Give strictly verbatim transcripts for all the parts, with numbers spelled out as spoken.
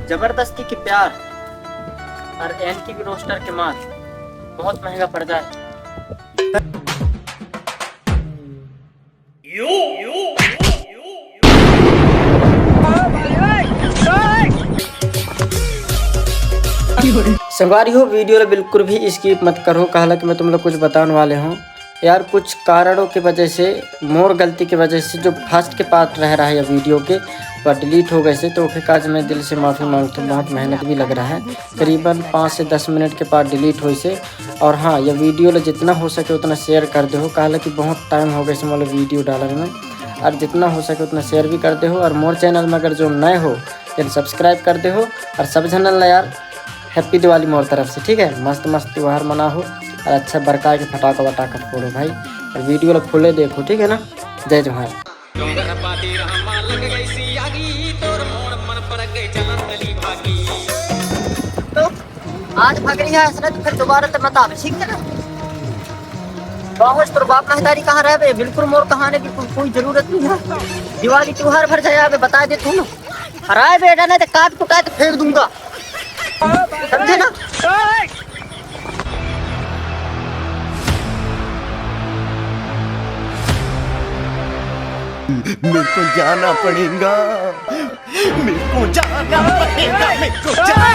जबरदस्ती के प्यार और एंटी रोस्टर के मार बहुत महंगा पड़ जाए। संगवारी हो, वीडियो ला बिल्कुल भी स्किप मत करो, काहला कि मैं तुम लोग कुछ बताने वाले हूँ यार। कुछ कारणों की वजह से, मोर गलती की वजह से जो फर्स्ट के पार्ट रह रहा है या वीडियो के, वह डिलीट हो गए से, तो ओके काज मैं दिल से माफ़ी मांगता हूँ। बहुत मेहनत भी लग रहा है, करीबन पाँच से दस मिनट के पार्ट डिलीट होए से। और हाँ, ये वीडियो ला जितना हो सके उतना शेयर कर दे हो, काहला कि बहुत टाइम हो गए से मोला वीडियो डालने में, और जितना हो सके उतना शेयर भी कर दे हो। और मोर चैनल में अगर जो नए हो, चैनल सब्सक्राइब कर दे हो, और सब झन ला यार हैप्पी दिवाली मोर तरफ से, ठीक है। मस्त मस्त त्योहार मनाओ और अच्छा बरका के फटाका वटाका फोड़ो भाई, और वीडियो ला फुले देखो, ठीक है ना। जय जोहार। डोंगर पाती रामा लग गई सी आगी, तोर मोड़ मन पर गई चलन तली भागी। तो आज भाग रही है असरत, फिर दोबारा तो मत आवे, ठीक है ना। बाहोश तोर बाप महतारी कहाँ रहबे, बिल्कुल मोर कहाने की को-, कोई जरूरत नहीं है। दिवाली त्योहार भर जाए आवे, बता दे तू ना। हराए बेटा, नहीं तो काट कुटाए तो फेंक दूंगा, समझे ना। मेरे को जाना पड़ेगा, मेरे को जाना पड़ेगा, मेरे को जाना।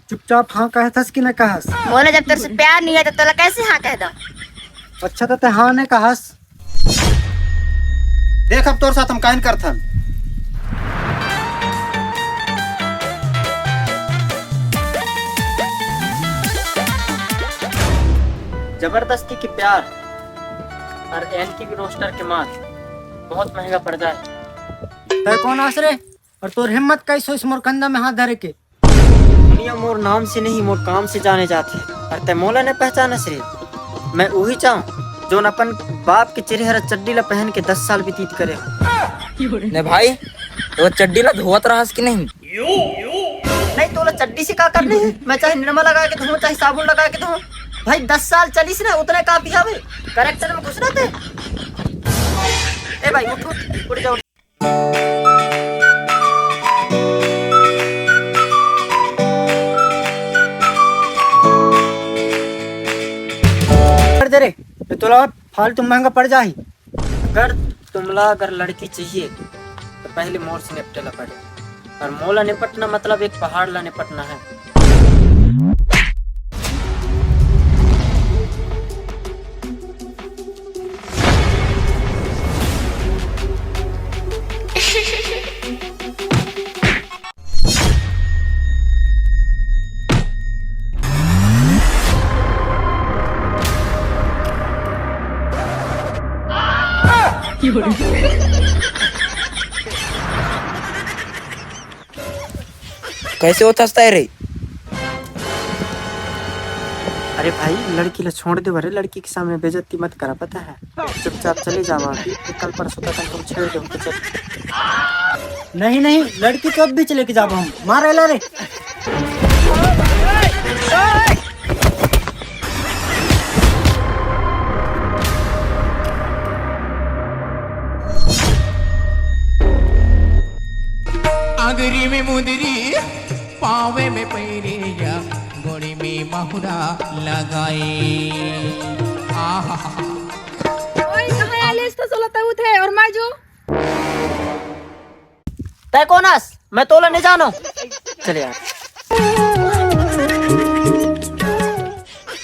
चुपचाप हाँ कहथस कि न कहस? मोला जब तोर से प्यार नहीं है तो तोला कैसे हाँ कह दो? अच्छा तो ते हाँ ने कहस। देख अब तोर साथ हम काहन करथन। जबरदस्ती के प्यार और एंटी रोस्टर के मार बहुत महंगा पड़ जाए। तै कौन आस रे? और तोर हिम्मत कैसे होइस मोर कंधा में हाथ धरे के? दुनिया मोर नाम से नहीं, मोर काम से जाने जाथे। और तै मोला ने पहचानस रे? मैं उही चाहूँ, जोन अपन बाप के चिरहरा चड्डी ला पहन के दस साल व्यतीत करे हो। ने भाई, तो चड्डी ला धोवत रहस कि नहीं? नहीं, तोला चड्डी से का करने है? मैं चाहे निरमा लगा के धोऊं, चाहे साबुन लगा के धोऊं। भाई, दस साल चलिस ना, उतने काफी हवे। कैरेक्टर में घुस रहते। ए भाई, उठ, उठ, उठ जा, उठ। कर दे रे, ये तोला फालतू महंगा पड़ जाही। अगर तुमला अगर लड़की चाहिए तो पहले मोर से निपटे ला पड़े। और मोला निपटना मतलब एक पहाड़ ला निपटना है। कैसे होता है रे? अरे भाई, लड़की ला छोड़ दे, अरे लड़की के सामने बेइज्जती मत करा, पता है? चुपचाप चले जावा अभी, कल परसों तक हम तुम छेड़ दो तो चल। नहीं, नहीं, लड़की तो अब भी चले के जाबो हम। मार एला रे। आंगरी में मुंदरी, पावे में पैरिया, गोड़ी में महुरा लगाई। आहा। ओए, कहाँ आलेस तो सोलता उठे और मैं जो तै कोन अस? मैं तोला नहीं जानो। चले यार।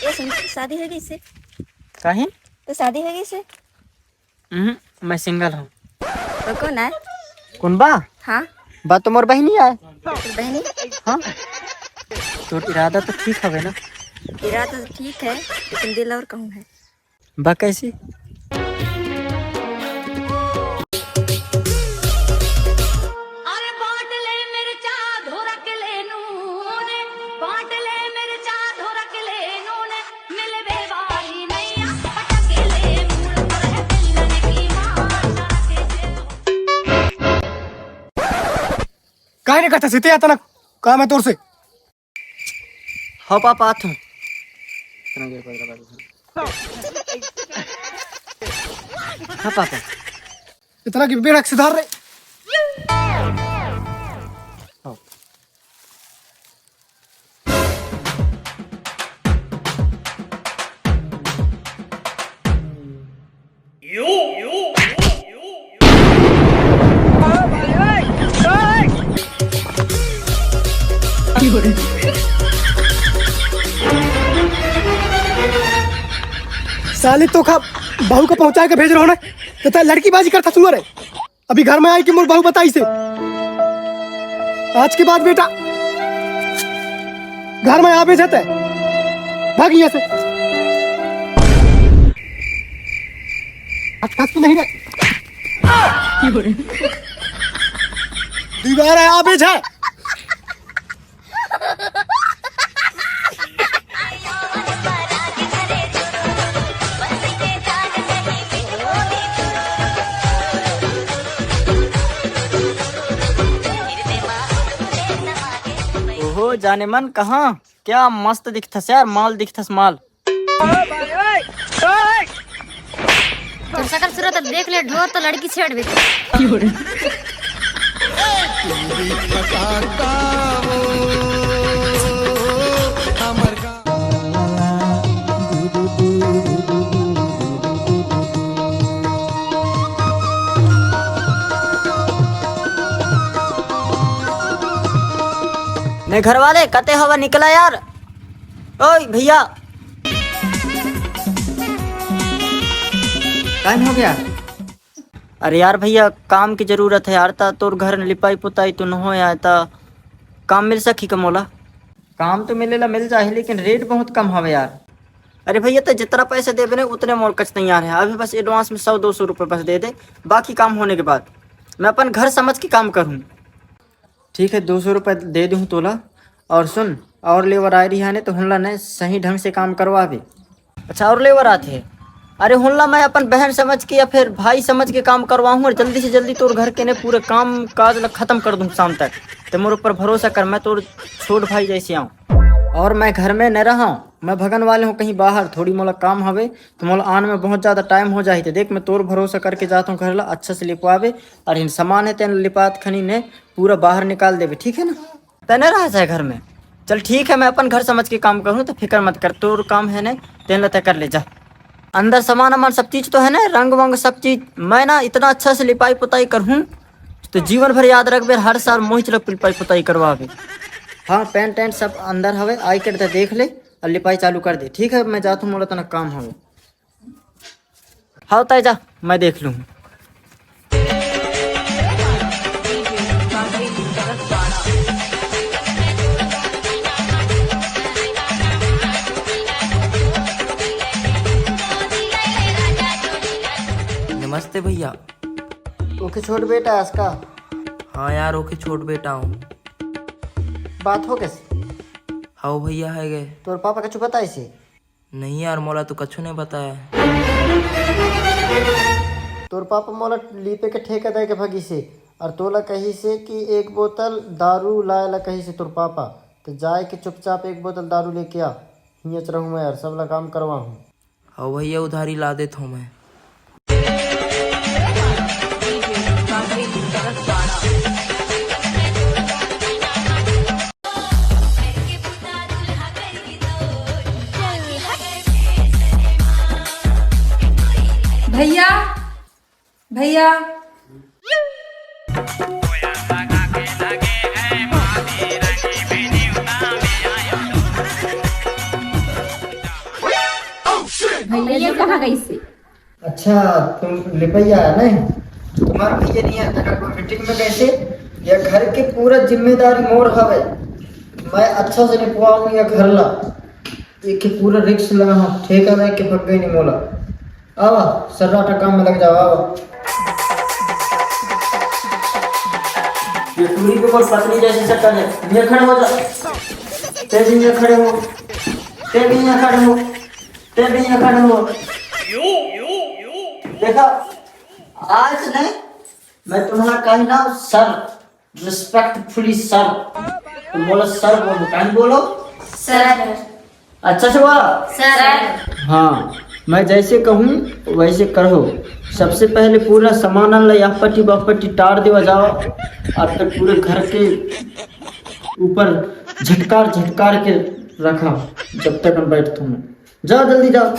ए सुन, शादी हो गई से? काहे? तो शादी हो गई से? हम्म, मैं सिंगल हूँ। तो कौन है? कौन बा? हाँ। बा तो मोर बहनी है। तो बहनी? हाँ। तोर इरादा तो ठीक हवे ना? इरादा तो ठीक है, लेकिन दिल और कहूँ है। बा कैसी? अरे बांट ले मिर्चा, धुरक ले नून, बांट ले मिर्चा। कथा सीते आता ना, काम है तोर से। हाँ पापा, आत हूँ। हाँ पापा। इतना कि बेड़ा के सुधार रे। हाँ। साली तो खा बहू को पहुंचा के भेज रहो ना, तो तैं लड़की बाजी करता सुअर है। अभी घर में आई कि मोर बहू बताई से, आज के बाद बेटा घर में आबे जते, भाग यहाँ से। आज खास तो नहीं रे, दीवार है आबे जा। ओहो जाने मन कहाँ, क्या मस्त दिखथस यार, माल दिखथस माल। तोर सकल सूरत देख ले ढोर तो लड़की छेड़ भी। नहीं घर वाले कते हवा निकला यार। ओए भैया, टाइम हो गया। अरे यार भैया, काम की जरूरत है यार, ता तोर घर लिपाई पुताई तो न हो यार, ता काम मिल सकी का मोला? काम तो मिलेला, मिल जाही, लेकिन रेट बहुत कम हवे यार। अरे भैया, तो जितना पैसा देबे ना उतने मोर कच तैयार है। अभी बस एडवांस में सौ दो सौ रुपये बस दे दे, बाकी काम होने के बाद। मैं अपन घर समझ के काम करूँ। ठीक है, दो सौ रुपये दे दूँ तोला। और सुन, और लेबर आए रही है ने तो हुनला ने सही ढंग से काम करवावे। अच्छा, और लेबर आते हैं? अरे हुनला मैं अपन बहन समझ के या फिर भाई समझ के काम करवाहूँ और जल्दी से जल्दी तोर घर के ने पूरे काम काज ला खत्म कर दूँ शाम तक। ते मोर ऊपर भरोसा कर, मैं तोर छोट भाई जैसे आऊँ। और मैं घर में न रहा, मैं भगन वाले हूँ कहीं बाहर, थोड़ी मोला काम हवे, तो मोला आन में बहुत ज्यादा टाइम हो जाही। ते देख, मैं तोर भरोसा करके जात हूँ घर ला, अच्छा से लिपवावे, और इन सामान है तेन लिपात खनी ने पूरा बाहर निकाल देवे, ठीक है ना? तने रहा जाए घर में। चल ठीक है, मैं अपन घर समझ के काम करूँ, तो फिक्र मत कर, तोर काम है ने, तेन ला तय कर ले जा। अंदर सामान अमान सब चीज तो है ना, रंग वंग सब चीज। मैं ना इतना अच्छा से लिपाई पुताई करहूँ, तो जीवन भर याद रखबे, हर साल मोहित लोग लिपाई पुताई करवावे। हाँ, पेंट टेंट सब अंदर हवे, आई के देख ले और लिपाई चालू कर दे। ठीक है, मैं जाता हूँ, मोला तना काम हवे। हाँ, तय जा, मैं देख लूँ। नमस्ते भैया। ओके छोट बेटा आस का? हाँ यार, ओके छोट बेटा हूँ। बात हो कैसे? हाँ भैया, है गए। तोर पापा कछु बताइसे? नहीं यार, मोला तो कछु नहीं बताया। तोर पापा मोला लीपे के ठेका दे के भगिसे, और तोला कहिसे कि एक बोतल दारू लाए ला कहिसे तोर पापा, तो जाए के चुपचाप एक बोतल दारू लेके आ, हियच रहूँ मैं यार, सब ला काम करवाहूँ। हाँ भैया, उधारी ला देत हूँ मैं। भैया, भैया। भैया, ये कहाँ गई से? अच्छा, तुम लिपैया है नहीं? तुम्हारा भैया नहीं आता, अगर कोई मीटिंग में कैसे? या घर के पूरा जिम्मेदारी मोर हवे। मैं अच्छा से लिपवाऊँ या घर ला। एक के पूरा रिस्क लगा हूँ, ठेका दे के भग गई नहीं मोला। आवा, सर्राटा काम में लग जाओ, आवा। ये टूरी के ऊपर पत्नी जैसी शक्ल है। ये खड़े हो जा। ते भी ये खड़े हो। ते भी ये खड़े हो। ते भी ये खड़े हो। देखा, आज नहीं, मैं तुम्हारा कहना सर। Respectfully sir, तो बोलो सर, बोलो, काहे बोलो? सर। अच्छा से बोलो। सर। हाँ, मैं जैसे कहूँ वैसे करो। सबसे पहले पूरा सामान ला यह पट्टी वह पट्टी टार देवा जाओ, और फिर पूरे घर के ऊपर झटकार झटकार के रखा, जब तक हम बैठते हैं। जाओ, जल्दी जाओ।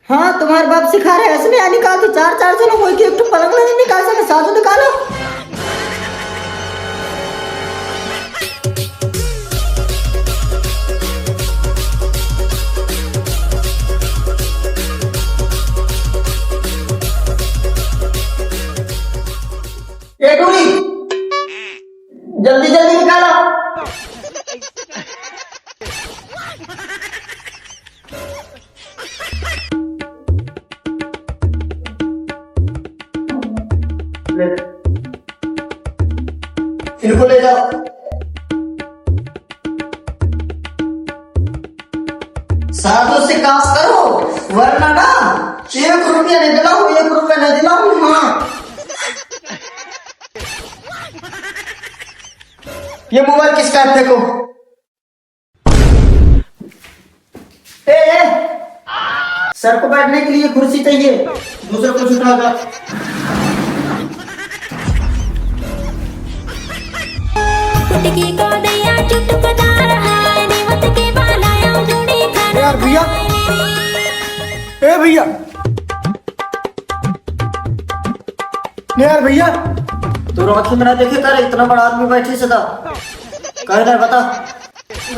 हाँ, तुम्हारे बाप सिखा रहे हैं, ऐसे नहीं निकाल तो चार चार जनों को एक एक ठो पलंग नहीं निकाल सके, साजो निकालो। ए टूरी, जल्दी जल्दी निकालो। ले, इनको ले जाओ। साधु से काम करो, वरना ना एक रुपया नहीं दिलाऊं, एक रुपया नहीं दिलाऊं। हाँ, ये मोबाइल किसका है? फेंको। ए, ए, सर को बैठने के लिए कुर्सी चाहिए, दूसरा कुछ उठाओ। यार भैया, ए भैया, नहीं यार भैया, तो आँखी में ना देखे कर, इतना बड़ा आदमी बैठे सदा, कह रहे बता।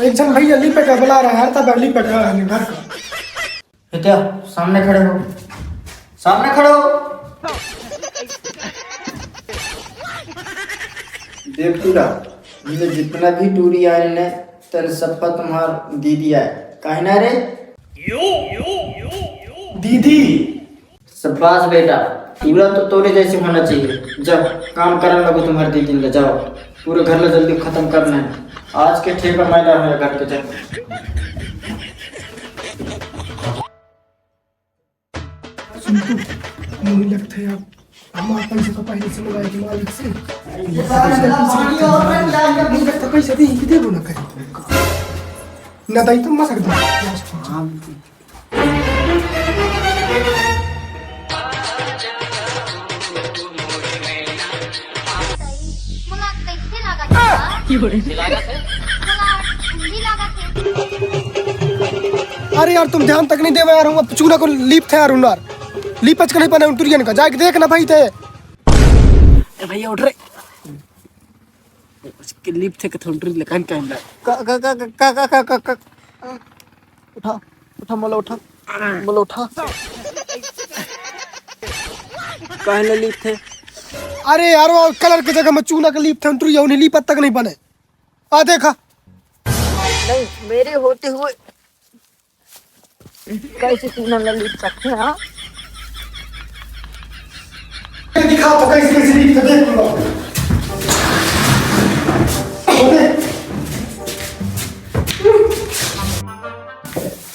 एक जन भैया लिपट के बुला रहा है, तब लिपट रहा है घर का। बेटा, सामने खड़े हो, सामने खड़े हो। देख टूरा, हमने जितना भी टूरी आए ने, तन सप्पा तुम्हार दीदी आए। काहे ना रे? दीदी। शाबाश बेटा, टूरा तो तोरे जैसे होना चाहिए। जाओ, काम करने लगो तुम्हारे दीदी ने, जाओ। पूरे घर में जल्दी खत्म करना है। आज के ठेका मैला है घर के, जाओ। सुन तो, मुझे लगता है यार, हमारा पैसा तो पहले से मिला है मालिक से। ये सारे पैसा तो पैसा दे, ये देबो ना कहीं। ना दाई तो मसक दे। मोला कइसे लागत हे? मोला ठंडी लागत हे। अरे यार, तुम ध्यान तक नहीं देवे यार, हम चूना को लीप थे यार, उनार लीप अच के नहीं बने उन टुरियन का, जाके देख ना भाई ते। ए भैया उठ रे। उसके लीप थे के थोड़ी लकन का हमरा। का, का, का, का, का, का, का, का, का। उठा, उठा, मोला उठा, मोला उठा। काहे ले लीप थे? अरे यार, वो कलर के जगह में चूना के लीप थे, उन टुरिया उन्हें लीप तक नहीं बने। आ देखा। नहीं, मेरे होते हुए कैसे चूना ले लीप सकते हैं, हाँ? दिखा तो कैसे, कैसे लीप थे, देख लो।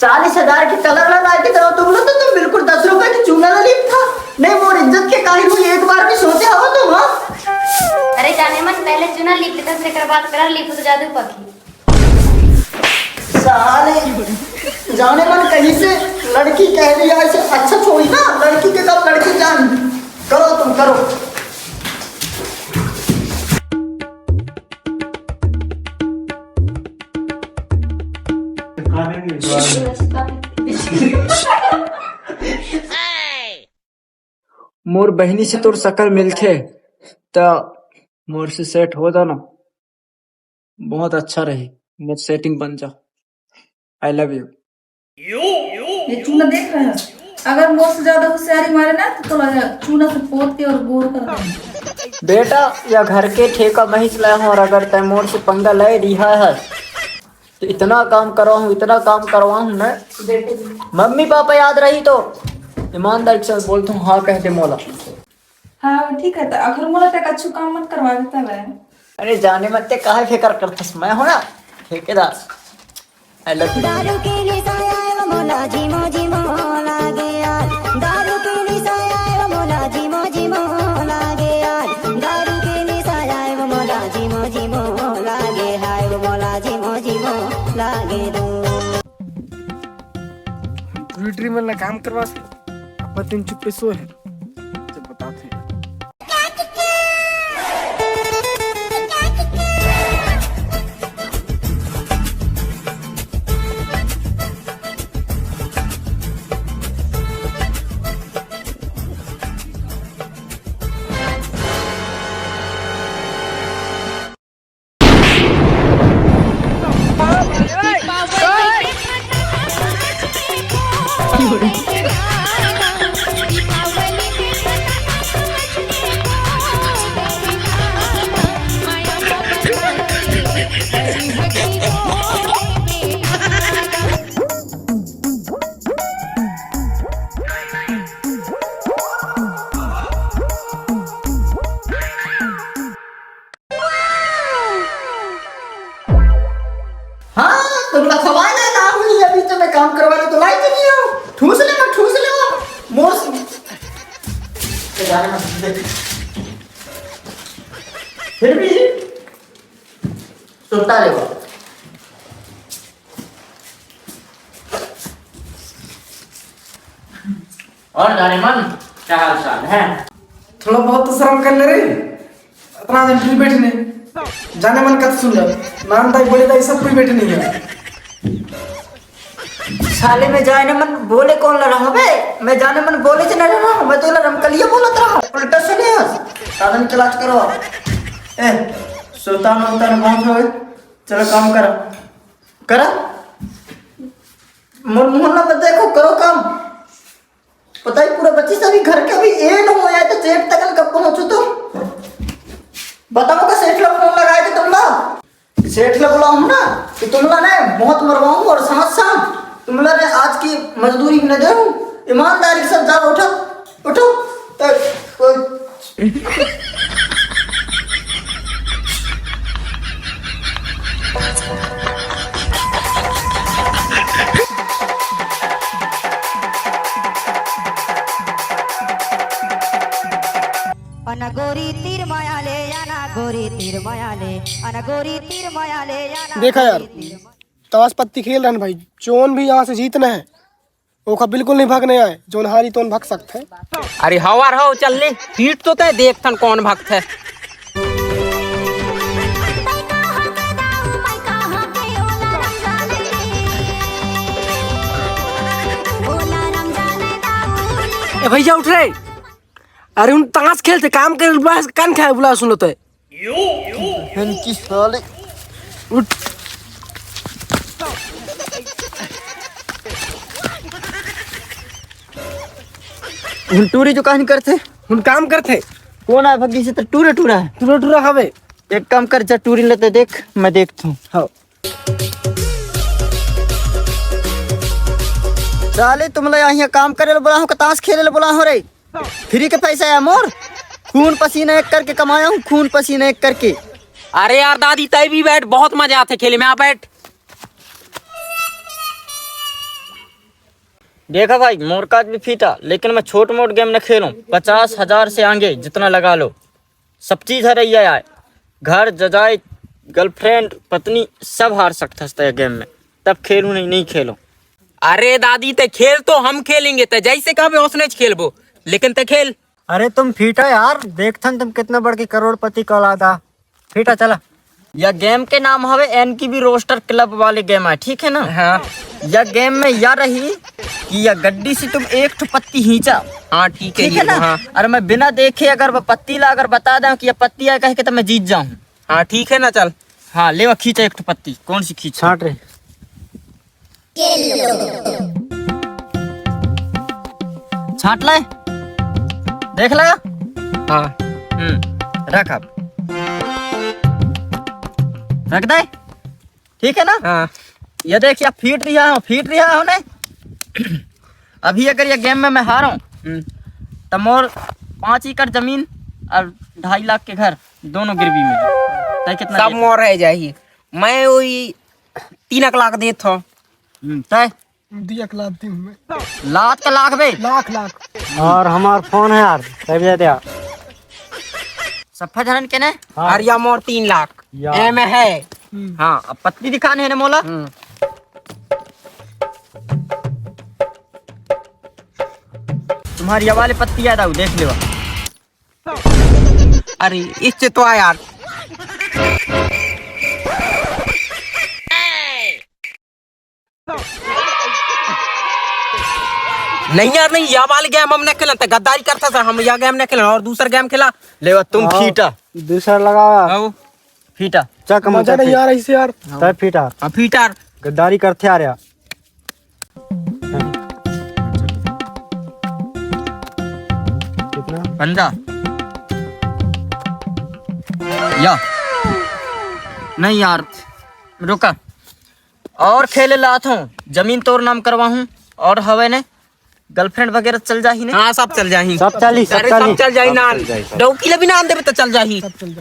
चालीस हजार के कलर लगा के दो तुम लोग, तो तुम बिल्कुल दस रुपए की चूना ना लीप था। नहीं, मोर इज्जत के काहे हुई, एक बार भी सोचे हो तुम, हाँ? अरे जाने मन, पहले चूना लीप लेते, तेकर बाद कलर लीप तो जादू पकी। साले, जाने मन कहीं से लड़की कह रही है ऐसे, अच्छा छोड़ी ना, लड़की के साथ लड़की जान करो तुम, करो। मोर बहिनी से तोर शकल मिलथे, त मोर से सेट हो जाना, बहुत अच्छा रही, मोर सेटिंग बन जा। I love you। ये चूना देख रहे हैं, अगर मोर से ज्यादा होशियारी मारे ना, तो तोला चूना से पोत के और गोर कर देंगे। बेटा, या घर के ठेका मैं ही चलाया हूँ, और अगर तय मोर से पंगा ले रिहा है, तो इतना काम करवाऊँ, इतना काम करवाऊँ मैं। मम्मी पापा याद रही तो ईमानदारी के साथ बोलता हूँ, हाँ कह दे मोला। हाँ, ठीक है, तो अगर मोला तक अच्छू काम मत करवा देता है। अरे जाने मत ते काहे फिकर करथस, मैं हूं ना ठेकेदार। I love you। दारू के निशा आए वो मोला झिमो झिमो लागे यार, दारू के निशा आए वो मोला झिमो झिमो लागे यार, दारू के निशा आए वो मोला झिमो झिमो लागे, हाय वो मोला झिमो झिमो लागे दो। ड्यूटी में ना काम करवा से, अपन तीन चुप्पे सो है। जब बताते हैं। हाँ, तुमला खवाए ले ना हुई, अभी तो मैं काम करवा ले तो लाई तो नहीं हो। ठूस ले, मैं ठूस ले वो। मोर से। ये गाना मत देख। फिर भी सुनता ले वो। और जाने मन, क्या हाल चाल है? थोड़ा बहुत तो शर्म कर ले रे। इतना दिन फिर बैठने। जाने मन कत सुन ले। नान दाई, बड़े दाई, सब कोई बैठे नहीं है। साले, मैं जाने मन बोले कौन लड़ा हूँ बे? मैं जाने मन बोले से नहीं लड़ा हूँ, मैं तो लड़ा रमकलिया बोलत रहा हूँ। उल्टा सुने हो? साधन के इलाज करो। ए, सुल्तान उल्तान बहुत हो। चलो काम करो। करा। मोर मुंह ना मत देखो, करो काम। पता ही पूरा बच्ची सभी घर के भी एंड हो जाए तो जेठ तक कब पहुंचू तो बताओ का सेठ लोग फोन लगाए थे तुमला। सेठ लोग बुलाऊं ना तो तुमला ने मौत मरवाऊं और साथ साथ तुमला ने आज की मजदूरी भी न दे। ईमानदारी के साथ जाओ, उठो, उठो। तो कोई अना गोरी तीर माया ले, अना गोरी तीर माया ले, अना गोरी तीर माया ले, अना देखा यार, गोरी तीर माया। ताश पत्ती खेल रहन भाई, जोन भी यहाँ से जीतना है, ओका बिल्कुल नहीं भागने आए, जोन हारी तोन भाग सकत है। अरे हवर हो, चल ले, पीट तो तय, देखथन कौन भागत है। ए भैया उठ रे। अरे उन ताश खेलते काम कर, बस कान खाए बुला सुन लो तो। बहन की साले। उठ। उन टूरी जो कहानी करते। उन काम करते। कौन आए भग्गी से तो टूरा टूरा है। टूरा टूरा हवे। एक काम कर, जा टूरी लेते देख, मैं देखता हूँ। हाँ। साले तुमला यहाँ काम करे ला बोला हूँ, का ताश खेले ला बोला हूँ रे? फ्री के पैसा है मोर, खून पसीना एक करके कमाया हूँ, खून पसीना एक करके। अरे यार दादी, तय भी बैठ, बहुत मजा आते खेले में, आ बैठ। देखा भाई, मोर काज भी फीटा, लेकिन मैं छोट मोट गेम न खेलूं। पचास हजार से आगे जितना लगा लो, सब चीज हरैया आय। घर, जजाई, गर्लफ्रेंड, पत्नी सब हार सकथस तय गेम में। तब खेलू नहीं, नहीं खेलो। अरे दादी, ते खेल तो हम खेलेंगे, ते जैसे कहबे ओसने च खेलबो, लेकिन ते खेल। अरे तुम फीटा यार, देखथन तुम कितना बड़की करोड़पति का औलाद आ। फीटा चला। यह गेम के नाम हवे एनकेबी रोस्टर क्लब वाले गेम आय, ठीक है ना? हाँ। यह गेम में यह रही कि यह गड्डी से तुम एक ठो पत्ती खींचा। हाँ, ठीक है, ठीक है ये ना? हाँ। अरे मैं बिना देखे अगर वो पत्ती ला अगर बता दें कि यह पत्ती आय कह के, तो मैं जीत जाऊँ। हाँ, ठीक है ना, चल। हाँ, ले वो खींचा एक ठो पत्ती, कौन सी खींच? छांट रे। छांट ले, देख ले। हाँ। हम्म, रख अब। रख दे। ठीक है ना? हाँ। ये देख, या फीट रिहा हो, फीट रिहा हो ने। अभी अगर ये गेम में मैं हारूं, हम्म। तो मोर पाँच एकड़ जमीन और ढाई लाख के घर दोनों गिरवी में। तय कितना सब देत? मोर रह जाही। मैं वही तीन एक लाख देत हूँ। हम्म, तय? दिया के लाख दी हूँ मैं। लाख के लाख बे? लाख, लाख। और हमार फोन है यार, तय भी दे दे। सफा जनन के ने? हाँ। और या मोर तीन लाख। या। ए में है। हम्म। हाँ, अब पत्ती दिखाने है ना मोला? हम्म। तुम्हारी ये वाली पत्ती याद आऊ, देख लेवा। अरे, इससे तो आ यार। नहीं यार, नहीं, या वाली गेम हम नहीं खेलन, त गद्दारी करता था हम, या गेम नहीं खेलन और दूसर गेम खेला। ले, तुम हाँ, फीटा। दूसर लगाओ यार। आओ, फीटा। चक मजा मचा नहीं फीट। यार, ऐसे यार। तय फीटा। हाँ, फीटा। गद्दारी करते आ रहा। कितना? पंजा। या। नहीं यार, रुका। और खेले लात हूँ, जमीन तोर नाम करवा हूँ। और हवे ने, गर्लफ्रेंड वगैरह चल जाही ने? हाँ, सब चल जाही। सब चली, सब अरे, चली। सब चल जाही ना। डौकी ले भी ना आन देबे तो चल जाही। चल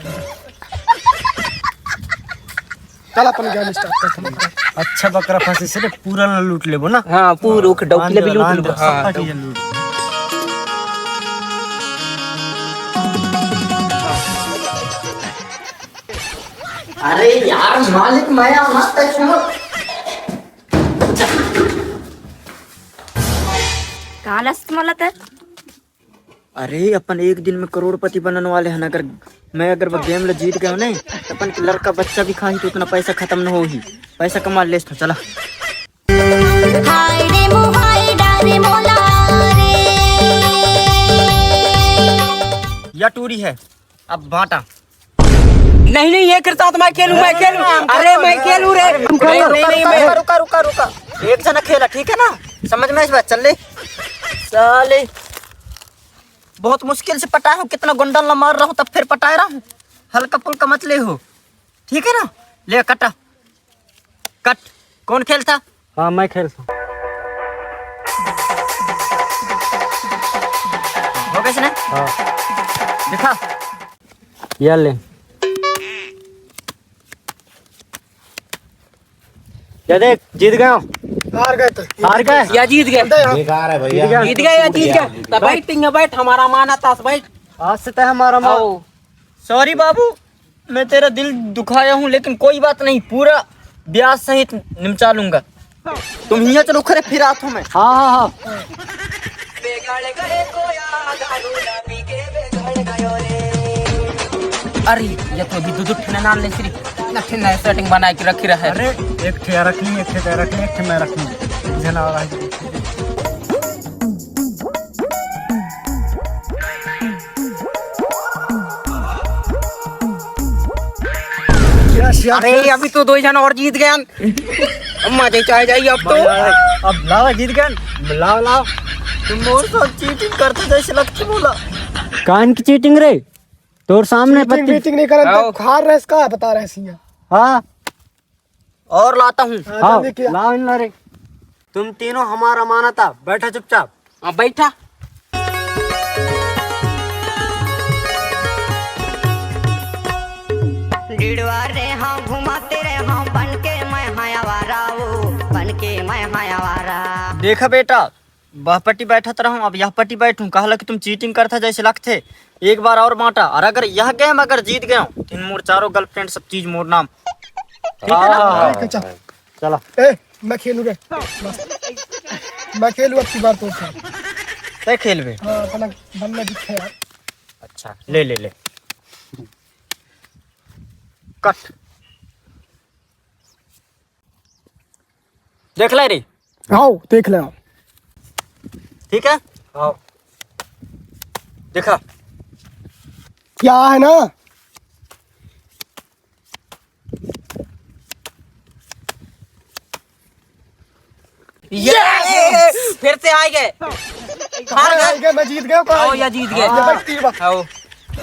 अपन गेम स्टार्ट कर। अच्छा बकरा फंसे से रे, पूरा ना लूट लेबो ना। हाँ, पूरा ओके, डौकी ले भी लूट लेबो। हाँ, सब चीज लूट। अरे यार, मालिक, मैं आना तक सुनो। कहाँ लस्त मोला ते? अरे, अपन एक दिन में करोड़पति बनने वाले हैं। अगर मैं, अगर वो गेम ला जीत गया ना, तो अपन के लड़का बच्चा भी खाही तो उतना पैसा खत्म न होही। पैसा कमा ले तो चला। हाय रे मोहाय डारे मोला रे। या टूरी है, अब बांटा। नहीं, नहीं, ये के साथ मैं खेलूं, मैं खेलूं। अरे, मैं खेलूं रे। नहीं, नहीं, नहीं, मैं रुका, रुका, रुका, रुका। एक जना खेला, ठीक है ना? समझ में इस बात चल ले। साले, बहुत मुश्किल से पटाया हूँ, कितना गुंडा ला मार रहा हूँ, तब फिर पटाए रहा हूँ। हल्का फुल्का मत ले हो, ठीक है ना? ले कटा, कट। कौन खेलता? हाँ, मैं खेलता हूँ। हो गए ना? हाँ। दिखा। ये ले। ये देख, जीत गया। हार गए तो। हार गए। या जीत गए। चलते हैं। बेकार है भैया। जीत गया। जीत गया या जीत गया। तो बैठ, टिंगा बैठ, हमारा माना तास बैठ। आज से तय हमारा मान। आओ। सॉरी बाबू, मैं तेरा दिल दुखाया हूँ, लेकिन कोई बात नहीं, पूरा ब्याज सहित निपटा लूंगा। तुम हियाँ चलो, खरे फिर आत हूँ मैं। हाँ, हाँ, हाँ। अरे, ये तो अभी दो दो ठिना नाम ले श्री, इतना ठिना सेटिंग बना के रखी रहे। अरे, एक ठे रख ली, एक ठे रख ली, एक ठे मैं रख ली। एक जना और आई। Yes, yes, अरे, yes। अभी तो दो जन और जीत गए। अब मजे चाहे जाइए अब तो। अब लाओ, जीत गए। लाओ, लाओ। तुम मोर साथ चीटिंग करते जैसे लगते बोला। कान की चीटिंग रे? तोर सामने चीटिंग पत्ती। वीटिंग नहीं करन, आओ। तो हार रहे इसका बता रहे सिया। हाँ। और लाता हूँ। हाँ, आओ, जल्दी किया। लाओ इन ला रे। तुम तीनों हमारा माना था, बैठा चुपचाप। हाँ, बैठा। डिड़वा रे हाँ, घुमाते रे हाँ, बन के मैं हाँ आवारा, ओ, बन के मैं हाँ आवारा। देखा बेटा, वह पट्टी बैठत रहूं, अब यह पट्टी बैठूं। कहला कि तुम चीटिंग करता जैसे लगथे। एक बार और बांटा, और अगर यह गेम अगर जीत गया, तो इन मोर चारों गर्लफ्रेंड सब चीज मोर नाम। ठीक है ना? हाँ। ठीक है, चल। चला। ए, मैं खेलूं रे। बस। मैं खेलूं अब की बार तो। तय खेलबे? हाँ, अपना बनना दिखे यार। अच्छा, ले, ले, ले। कट। देख ले रे। आओ, देख ले आओ। ठीक है? आओ। देखा। क्या है ना? Yes! फिर से आ गए। हार गए। हार गए, मैं जीत गया, आओ, या जीत गए। ये भाई, तीन बार। आओ।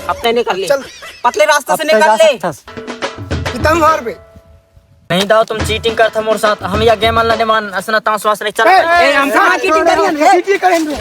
अपने निकल ले। चल। पतले रास्ते से अपने निकल जा ले। सकता। कितना हार बे? नहीं दाव, तुम चीटिंग करता मोर साथ। हम या गेम वाला निमान असना तांस वास नहीं चल। ए, ए, हम कहाँ चीटिंग करी हम? चीटिंग करी हम।